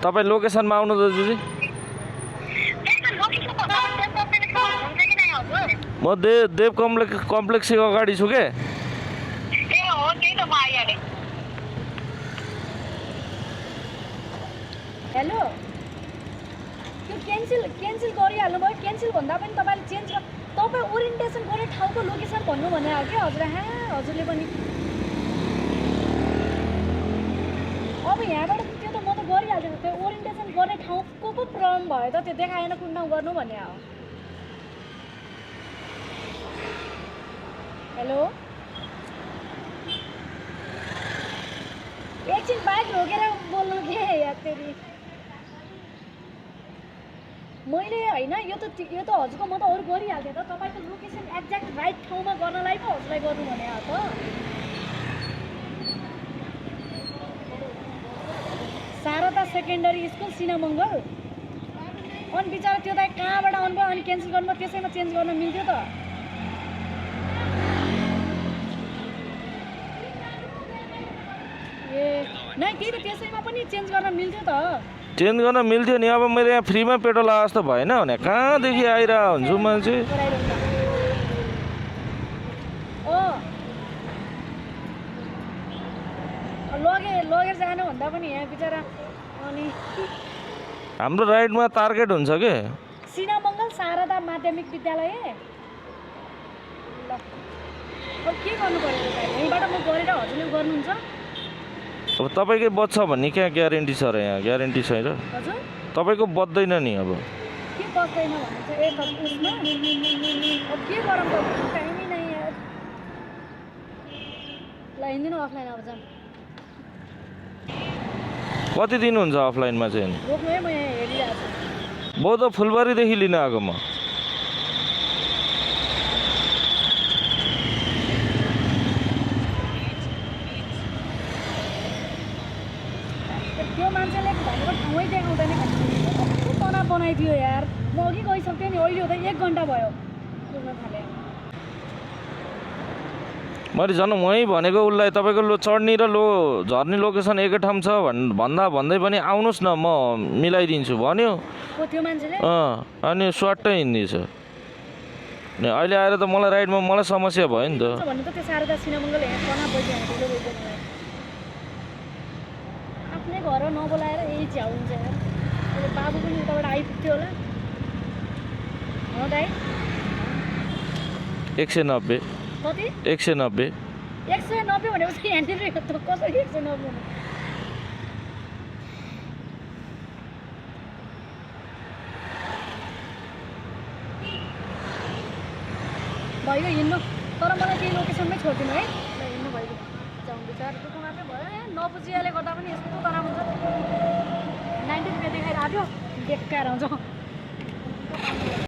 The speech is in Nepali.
तपाईँ लोकेसनमा आउनु दाजुजी। म देव कम्प्लेक्सको अगाडि छु के। हेलो त्यो क्यान्सल गरिहाल्नु भयो। क्यान्सल भन्दा पनि तपाईँले चेन्ज तपाईँ ओरिएन्टेसन गर्ने ठाउँको लोकेसन भन्नु भने हो क्या हजुर। हजुरले पनि अब यहाँबाट त्यो त म त गरिहाल्छु। त्यो ओरिएन्टेसन गर्ने ठाउँको पो प्रब्लम भयो त, त्यो देखाएन कुन ठाउँ गर्नु भन्ने हो। हेलो एकछिन बाइक रोकेर बोल्नु के यार तेरि। मैले होइन यो त हजुरको म त अरू गरिहाल्थेँ त। तपाईँको लोकेसन एक्ज्याक्ट राइट ठाउँमा गर्नलाई पो हजुरलाई गर्नु भने हो त। Sharada Secondary School Sinamangal. अनि बिचरा त्यो त कहाँबाट आउनुभयो अनि क्यान्सल गर्नुभयो, त्यसैमा चेन्ज गर्न मिल्थ्यो त। ए नै त्यही त त्यसैमा पनि चेन्ज गर्न मिल्थ्यो त। चेन्ज गर्न मिल्थ्यो नि। अब मैले यहाँ फ्रीमा पेट्रोल आए जस्तो भएन भने कहाँदेखि आइरहेको हुन्छु मान्छे। लगेर जानु भन्दा पनि यहाँ बिचरा। अनि हाम्रो राइडमा टार्गेट हुन्छ के। सिनामङ्गल शारदा माध्यमिक विद्यालय। ल अब के गर्नु पर्यो त? यहीँबाट म गरेर हजुरले गर्नुहुन्छ। अब तपाईँकै बच्छ भन्ने क्या ग्यारेन्टी छ र? यहाँ ग्यारेन्टी छैन। हजुर तपाईँको बच्दैन नि। अब के बस्दैन भने चाहिँ एक उसमा अब के गरौँ त? टाइमै नै यार। ल हिँड्दिनु अफलाइन अब जाऊँ। कति दिन हुन्छ अफलाइनमा चाहिँ? रोक्नु है, म यहाँ हेरिरहेको छु। बौद्ध फुलबारीदेखि लिन आएको म। त्यो मान्छेले भनेको ठाउँै देखाउँदैन। कस्तो तनाव बनाइदियो यार। म अघि गइसक्थेँ नि, अहिले हुँदा 1 घन्टा भयो पुग्न थाले। मैले झन् वहीँ भनेको उसलाई तपाईँको चढ्ने र झर्ने लोकेसन एकै ठाउँ छ भन्दै पनि आउनुहोस् न म मिलाइदिन्छु भन्यो। त्यो मान्छेले अनि स्वाट्टै हिँड्दैछ। अहिले आएर त मलाई राइडमा मलाई समस्या भयो नि त। भन्नु त त्यो शारदा सिनामङ्गल यहाँ कहाँ बसिहाल्यो आफ्नै घर नबोलाएर यही झ्याउन्छ यार। अहिले बाबु पनि उताबाट आइपुग्थ्यो होला। हो दाइ 190। कति? 190। 190 भनेपछि यहाँनिर कसरी 190? भयो हिँड्नु, तर मलाई केही लोकेसनमै छोडिदिनु है। ल हिँड्नु भयो जाउँ। बिचार दुःख मात्रै भयो। नबुझियाले गर्दा पनि यस्तो तनाव हुन्छ। 90 रुपियाँ देखाइरहेको थियो, बेकार आउँछ।